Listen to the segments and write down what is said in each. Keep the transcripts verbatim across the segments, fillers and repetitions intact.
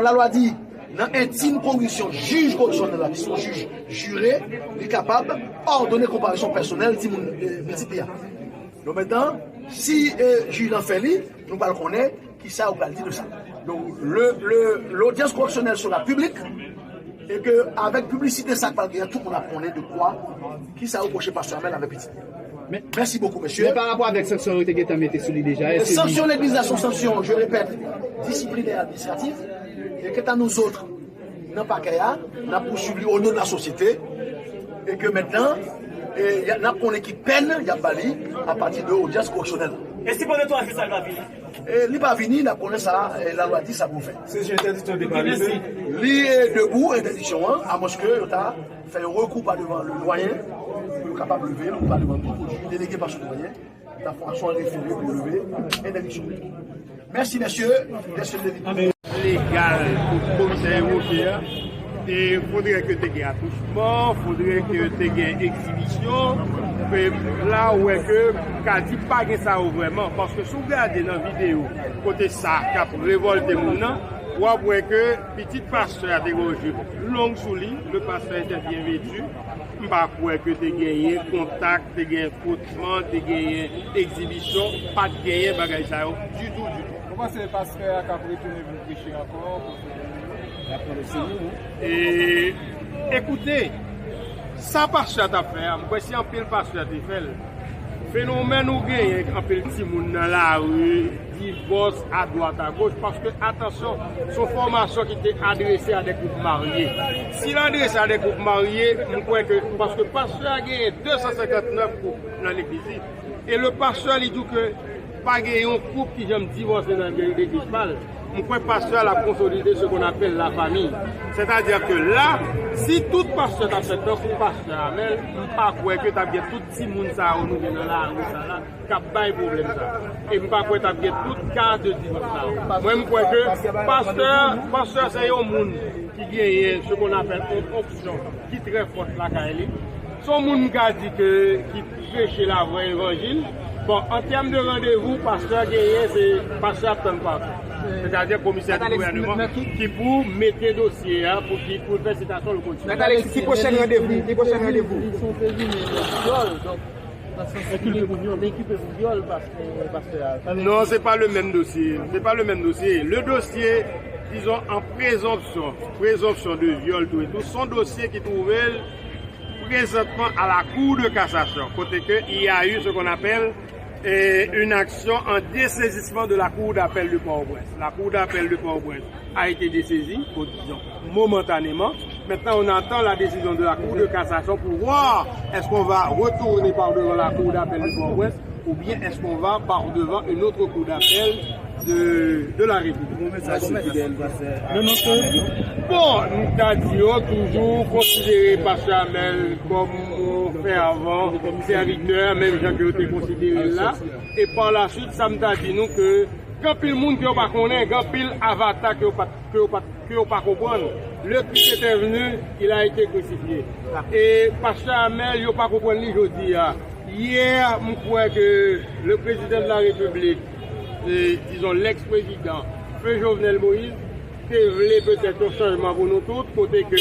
Lalwa di, nan entim konviksyon, jij koreksyonèl la, ki se yon jij jire, li kapab òdone konparezon pèsonèl timoun, eh, pitit li a. Donk mentnan, si, eh, jij lan fè li, nou pral konnen kisa ou pral di de sa. Donk, le, le, l'audience correctionnelle sera publique et que avec publicité sa k pral genyen, tout moun ap konnen de kwa, kisa yo reproche pastè Amel avèk pitit li. Mèsi bokou, mesye. Men pa rapò avèk sanksyon yo te gentan mete sou li deja, èske li... Sanksyon legliz la se yon sanksyon, je répète, disciplinaire administrative, et quant à nous autres, nan pakè a, n ap pouswiv li o non de la sosyete, e ke mentnan, e, y a, n ap konnen ki pèn y ap ba li apati de odyans koreksyonèl. E si pandan twa jou sa l pa vini? E li pa vini, n ap konnen sa, e, lalwa di sa pou fè. Se sou entèdiksyon de pa vini. Li, e, debou, entèdiksyon an, amwenske yo ta fè yon rekou pa devan le doyen, pou yo kapab leve l, ou pa devan tout jij, delege pa sou doyen. Sa fwa swa refere pou leve entèdiksyon. Mèsi, mesye, mesye David. Legal pou komisè evoke a, e fodre ke te gen atouchman, fodre ke te gen egzibisyon. E la, ou wè ke ka di pa gen sa yo vrèman, paske si w gade nan videyo kote sa k ap revòlte moun nan, w ap wè ke pitit pastè a te gen yon jip long sou li, le pasteur était bien vêtu. M pa kwè ke te genyen kontak, te genyen frotman, te genyen egzibisyon, pa t genyen bagay sa yo ditou, ditou. Ou panse pastè a k ap retounen vin preche ankò pou fè... L ap pran le seyè, wi. E, ekoute, sa pastè a t ap fè a, m kwè si anpil pastè te fè l, fenomèn ou genyen anpil timoun nan lari, divòs adwat agoch, paske, atansyon, se yon fòmasyon ki te adrese a de koup marye. Si l adrese a de koup marye, m kwè ke, paske pastè a genyen de san senkant nèf koup nan legliz li, e le pastè li di w ke pa gen yon koup ki janm divòse nan legliz pa l. M kwè pastè a l ap konsolide ce qu'on appelle la famille. Sètadi ke la, si tout pastè t ap fè tankou pastè Amel, m pa kwè ke t ap gen tout timoun sa yo nou gen nan lari sa la k ap bay pwoblèm sa. E m pa kwè t ap gen tout ka de divòs sa yo. Mwen, m kwè ke pastè, pastè se yon moun ki genyen ce qu'on appelle yon onksyon ki trè fòt lakay li. Se yon moun m ka di ke, ki preche lavwa evanjil. Bon, an tèm de randevou, pastè genyen, se pastè ap tann patou. Sètadi komisè di gouvènman ki pou mete dosye a, pou ki, pou l fè sitasyon le kondisyon. Mèt Alexis, ki pwochèn randevou? Ki pwochèn randevou? Li se yon prezime vyòl, donk, nan sans li enkipe pou vyòl, pastè, pastè a. Non, se pa le menm dosye. Se pa le menm dosye. Le dosye, dizon, an prezonpsyon, prezonpsyon de vyòl, tou e tou, se yon dosye ki twouve l présentement à la Cour de cassation, kote ke il y a eu ce qu'on appelle, eh, une action en dessaisissement de la Cour d'appel de Port-au-Prince. La Cour d'appel de Port-au-Prince a été dessaisie, disons, momentanément. Maintenant, on attend la décision de la Cour de cassation pour voir est-ce qu'on va retourner par devant la Cour d'appel de Port-au-Prince ou bien est-ce qu'on va par devant une autre cour d'appel de, de la République. Bon, nou ka di yo toujou konsidere pastè Amel kòm yon fèvan sèvitè, menm jan ke yo te konsidere l la. E pa la swit, sa m ta di nou ke gen anpil moun ke yo pa konnen, gen anpil avata ke yo pa, ke yo pa, ke yo pa konprann. Le Christ était venu, il a été crucifié. E pastè Amel, yo pa konprann li jodi a. Yè, m kwè ke le président de la République, e, dizon, lèks-prezidan, Feu Jovenel Moïse, te vle petèt yon chanjman pou nou tout, kote ke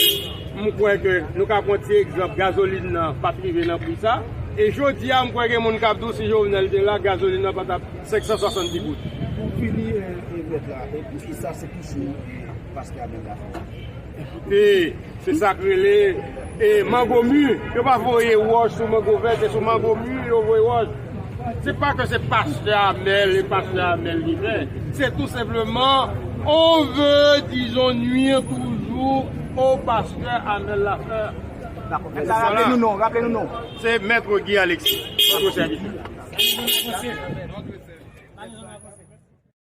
m kwè ke nou ka pran ti egzanp gazolin nan pa t rive nan pri sa. E jodi a, m kwè gen moun k ap di w si Jovenel te la, gazolin nan pa t ap senk san swasanndis goud. Pou fini, e, e, mèt la, e, poukisa se toujou, e, pastè Amel Lafleur? Ekoute, se sa k rele, e, mango mu. Yo pa voye wòch sou mango vèt, se sou mango mu yo voye wòch. Se pa ke se pastè Amel e pastè Amel li fè. Se tou senpleman, on veut, disons, nuire toujours au pasteur Amel Lafleur. Dakò. Mèt la, raple nou non, raple nou non. Se Mèt Guy Alexis, mèt sèvitè.